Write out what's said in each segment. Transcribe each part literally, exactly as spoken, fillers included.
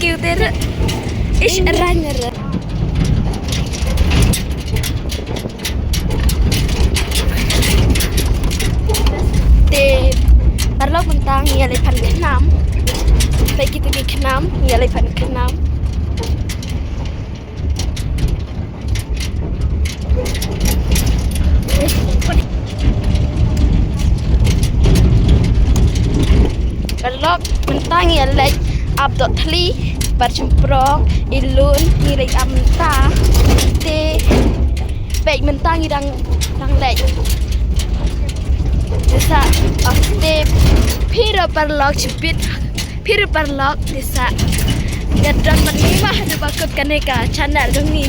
Kiu te re. Ish, rang re. Te paralok mynta ngi ïa leit pan khnam. Peit kito ki khnam, ngi ïa leit pan khnam. Paralok mynta ngi ïa leit ap dohthli, par shymprong, i lun ngi leit ap mynta. Te peit mynta ngi dang, dang leit. Te sa, ah, te phi ruh paralok shibit. Phi ruh paralok, te sa. Nga don man ma haduh ba kut kane ka channel jong ngi.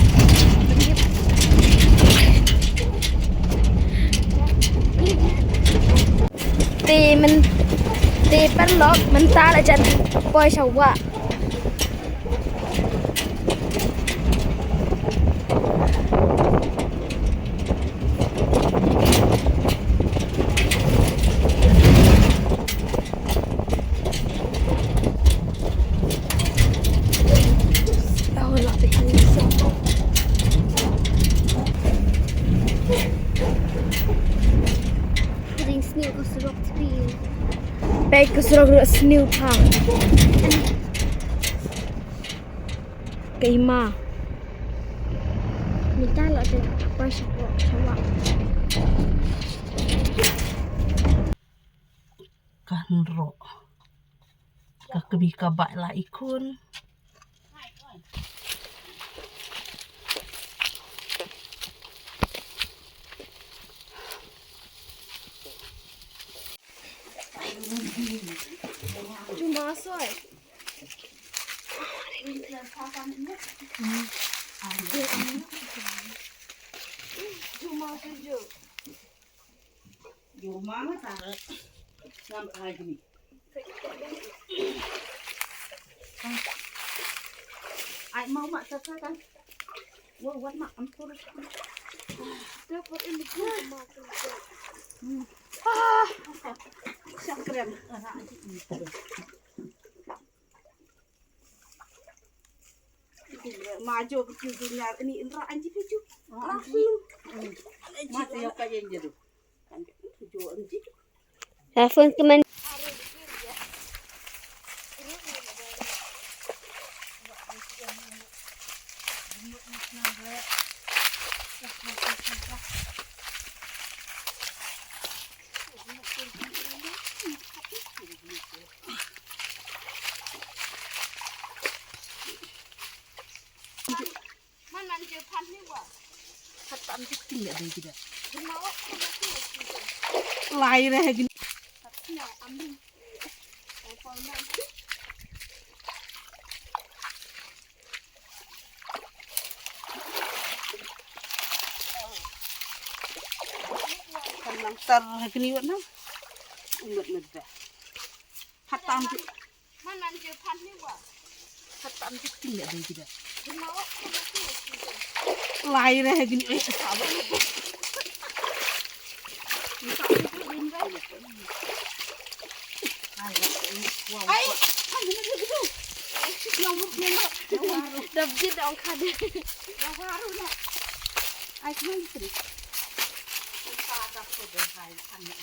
Te myn, te paralok mynta la jan poi sha wah. Ring sniew ka surok tbi. Peit ka surok ruh sniew pha. Ka i ma. Mynta la te poi sha wah, sha wah. Ka hynroh. Ka kmie ka bah la i khun. Juma soi. Juma soi. Juma ma ta. Ngam ai gini. Ai mau mak sasa kan. Wa wat mak ampur. Dapat ini pun mak kerja. Ah. Syakran. Maju ke dunia ini indra anji piju. Langsung. Mati apa yang jadi? Kan piju anji. Telepon teman. Man man je pan ni wa. Khat tam je ting ya dei kida. Lai re gini. Kan lang tar gini wa na. Umat medda. Khat tam je. Man man je pan ni wa. Khat tam je ting ya dei kida. Lai re gini. Ai, kan ni gitu. Yang mut ni. Dap jit ong khade. Yang baru na. Ai, kan ni. Kan pa tak ko deh hai kan ni.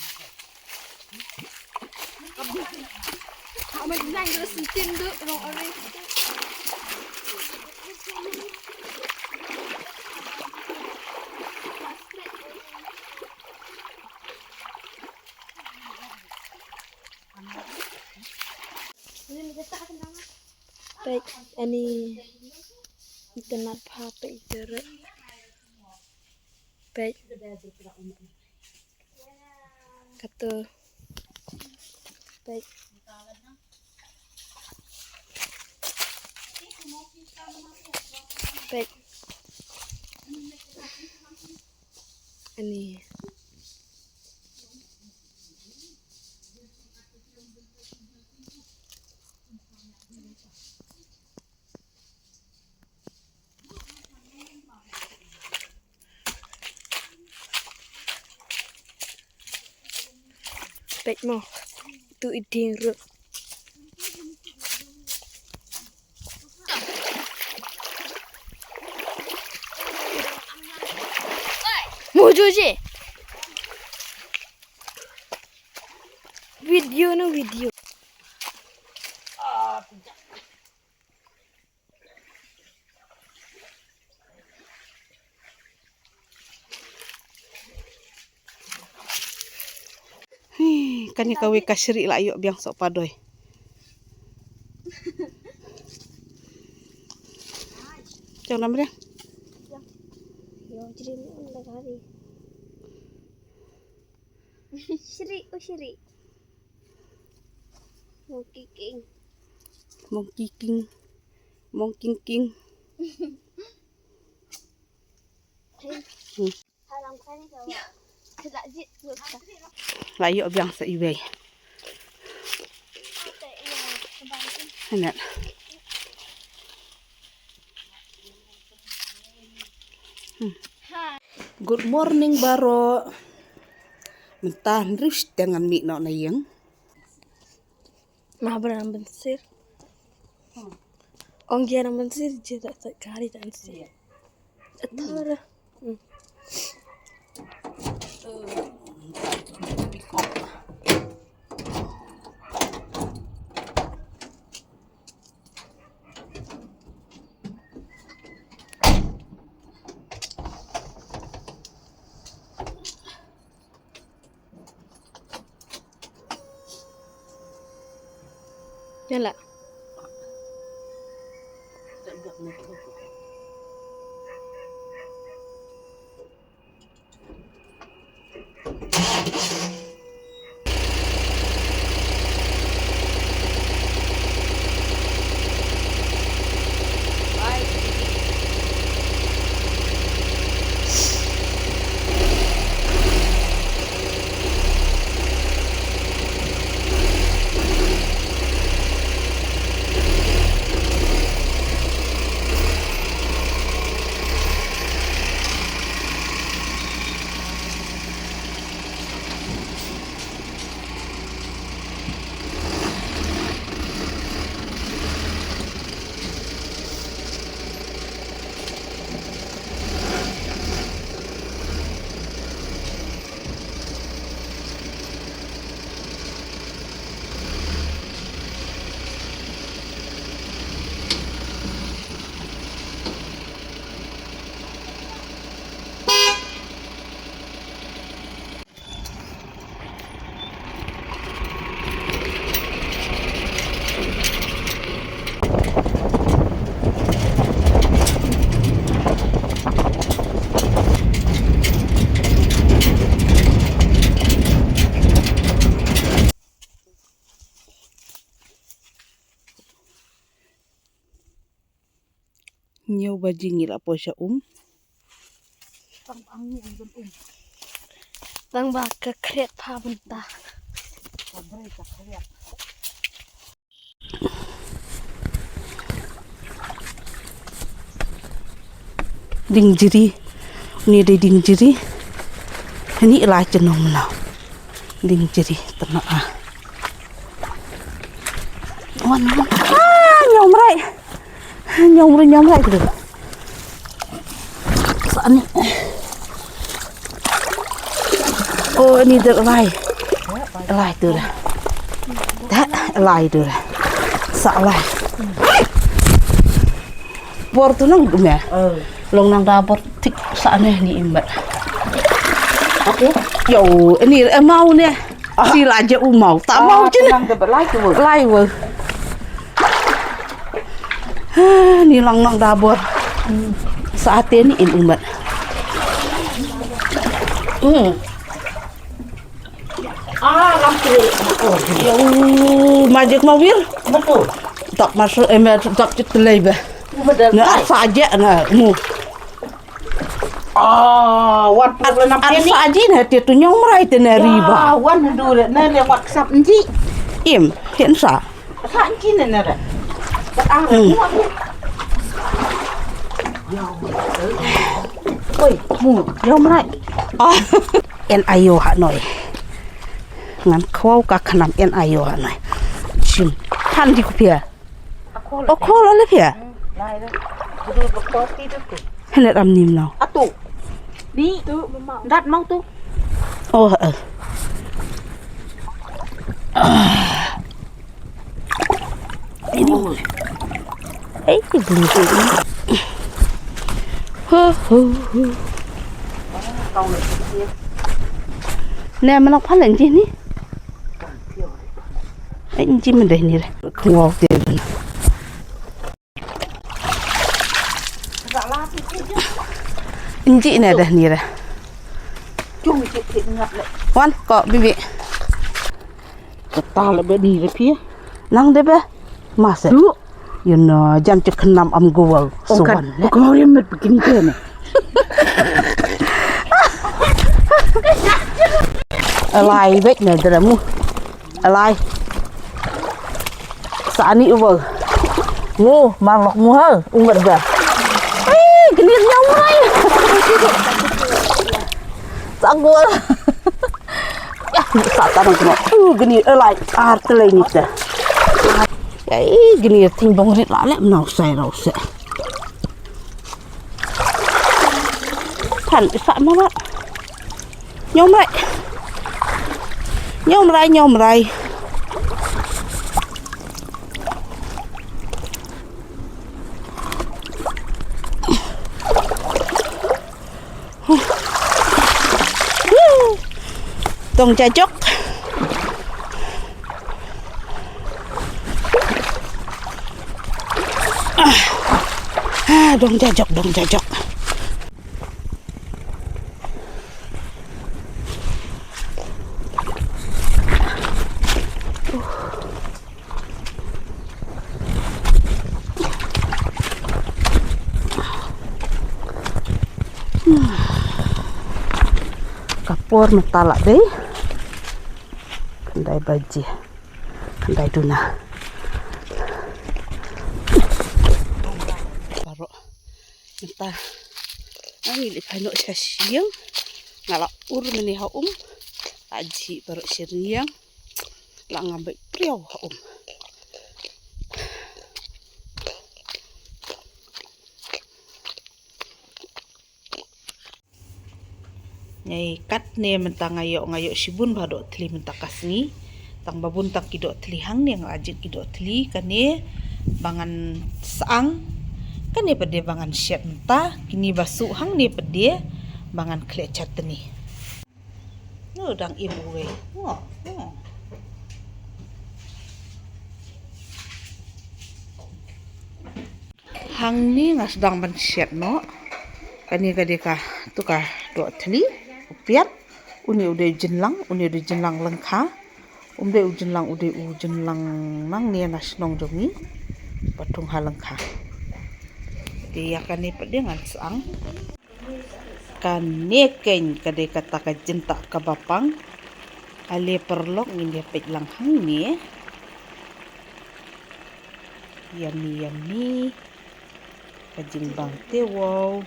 Peit ani itynnad pha peit ite re. Peit. Kato. Peit. Peit. Ani. Peit mo. Tu i dieng ruh. Ujuje. Video no video. Hi, kane kawei ka shriek la ïoh biang soh padoi. Chong nam re. Yo, jadi ni anda kali. Shriek, oh shriek. Monkey King. Monkey King. Monkey King. Hmm. La ïoh biang sa iwei. Hynrei. Hmm. Good morning baroh. Mynta hynriew shiteng ngan mih noh na ïing. Ma bra nang bynsier. Ong ïa nang bynsier je da sa kari dan sier. Atar. Hmm. Ïa la. Hynñiew baje ngi la poi sha um. Tang ba ka khriat pha mynta. Dieng jri. Une dei dieng jri. Une la jnong na. Dieng jri tang ah. Wan, wan. Ah, ñiewmraw. Ñiewmraw, ñiewmraw tu. Sa ni. Oh, ini dei lai. Lai tu dah. Dah, lai tu dah. Sa lai. Bor tu nang me. Long nang da bor tik sa ni ni imbat. Okey. Yo, ini emau ni. Si la je u maw. Ta maw je. Nang de lai tu. Lai wa. Ni lang nang da bor. Sa te ni im umat. Hmm. Ah, lam kiri. Yo, majik mawir. Betul. Tak masuk, eh, tak cetelai bah. Betul. Na sa je na mu. Ah, wat pula nam. Ar sa ji na te tu ñiewmraw te na riba. Wan du na le wat sap nji. Im, hen sa. Sa nji na na. Sa ang. Oi, mu, ñiewmraw. Ah, en ayo ha noi. Ngan khwaw ka khnam en ayo ha noi. Shim. Han di kupia. O khol ole pia. Hene ram nim no. Atu. Ni tu memang. Dat mau tu. Oh, eh. Ini. Eh, beli tu. Ho, ho, ho. Ne, mana pala ni ni? Eh, ni mana ni re? Wow, dia. Nji ne dah ni dah. Wan ko bibi. Kata le be ni le pia. Nang de be. Masa. Tu. You know, jam cek kenam am gua. Oh, kan. Suan. Ko mau dia met begini ke ne. Alai wek ne deramu. Alai. Sa ani uwa. Mu, marlok mu ha, umar ba. Eh, genir nyau rai. Sa gol. Ya, sa tanang kena. Uh, genir alai. Ar telai ni ta. Ya, eh, genir ting bong rit la le, mnau sai rau se. Pan, sa mawat. Ñiewmraï. Ñiewmraï, ñiewmraï. Dong jajok. Ah, dong jajok, dong jajok. Ka por mynta la dei khyndai baje, khyndai duna. Baroh mynta ngi leit phai noh sha shiliang. Nga la ur mynne ha um. La jhieh baroh sha shiliang. La ngam beit priaw ha um. Ngi kat ne mynta nga ïoh, nga ïoh shibun ba doh thli mynta ka sngi. Tang ba bun tang ki doh thli hangne, nga la jied ki doh thli kane ba ngan sang, kane pat de ba ngan shet mynta, kine ba suh hangne pat de ba ngan khleh chatni. No, dang im uwei. Ngo, ngo. Hangne nga sdang ban shet noh. Kane ka dei ka, tu ka doh thli, u piat. Une u dei u jynlang, une u dei u jynlang lyngkha. Um dei u jynlang, u dei u jynlang nangne na shnong jong ngi. Pathung ha lyngkha. Te ïa kane pat de ngan sang. Kane keiñ ka dei kata ka jyntah kaba pang. Ale paralok, ngin ïa peit lang hangne. Yummy, yummy. Ka jingbang te, wow.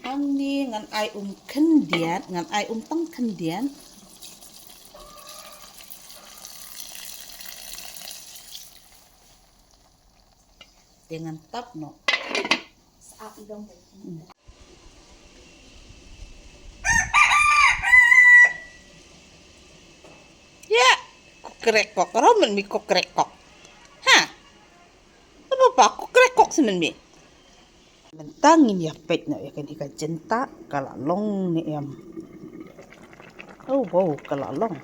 Hangne ngan ai um khyndiat, ngan ai um tang khyndiat. Te ngan tap noh. Sa ap i dong. Hmm. Ya, kukrek kok, ro men mi kukrek kok. Ha. Apa pa kukrek kok semen mi. Mynta ngin ïa peit noh ïa kane ka jyntah ka la long ne em. Oh wow, ka la long.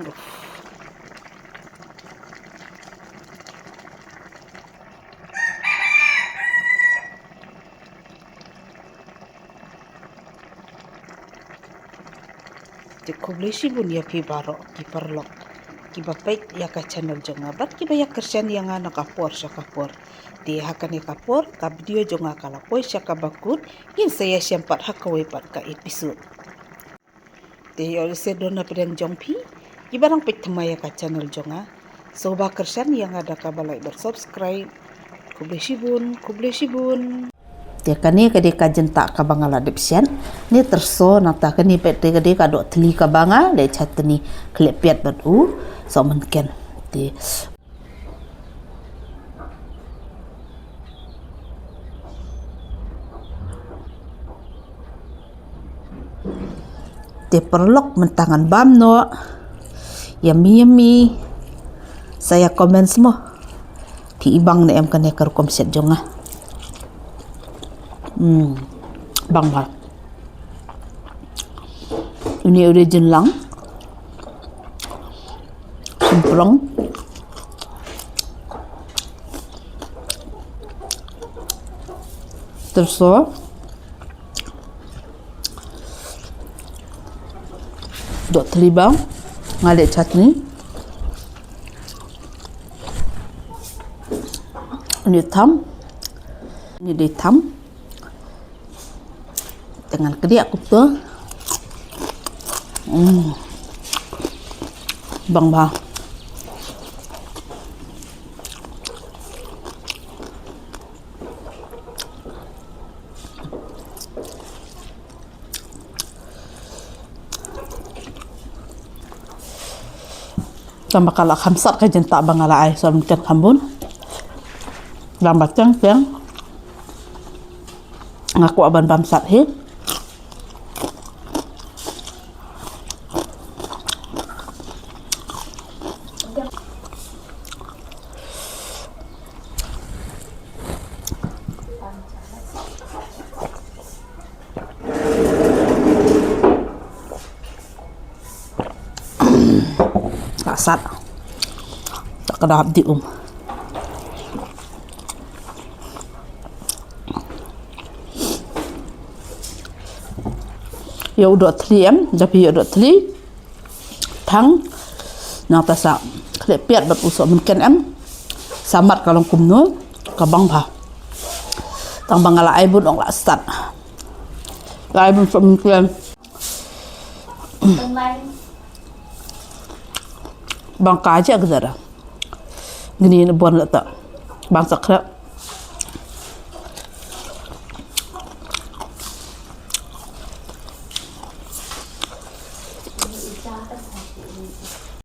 Uff. Te khublei shibun ïa phi baroh ki paralok kiba peit ïa ka channel jong nga bad kiba ïa kyrshan ïa nga na ka por sha ka por. Te ha kane ka por ka video jong nga ka la poi sha kaba kut, ngin sa ïashem pat ha kawei pat ka episode. Te ïoh lehse don na pdeng jong phi kiba dang peit thymmai ïa ka channel jong nga. Sngewbha kyrshan ïa nga da kaba like bad subscribe. Khublei shibun, khublei shibun. Te kane ka dei ka jintah kaba nga la dep shet. Ne tyrso nangta kane pat te ka dei ka doh thli kaba nga leh chutney khlem piat bad u sohmynken. Te Te paralok mynta ngan bam noh. Yummy, yummy. Sa ïa comment mo. Phi i bang ne em kane ka rukom shet jong nga. Hmm. Bang bha. Une u dei jinlang. Shymprong. Tyrso. Doh thli bang. Nga leh chutney. Ni tham. Ni dei tham. Te ngan kdiah kumto. Hmm. Bang bha. Tang ba ka la kham sat ka jintah ba nga la ai sohmynken kham bun. Tang ba teng teng nga kwah ban bam sat hi. Ka sat. Tak kedap di um. Ïa u doh thli em, da phi ïa u doh thli. Thang nangta sa khleh piat bad u sohmynken em. Sa mat ka long kumno ka bang bha. Tang ba nga la ai bun ong la sat. La ai bun sohmynken. Bang ka ja ka dara. Ngini ne bon la ta. Bang sa khleh.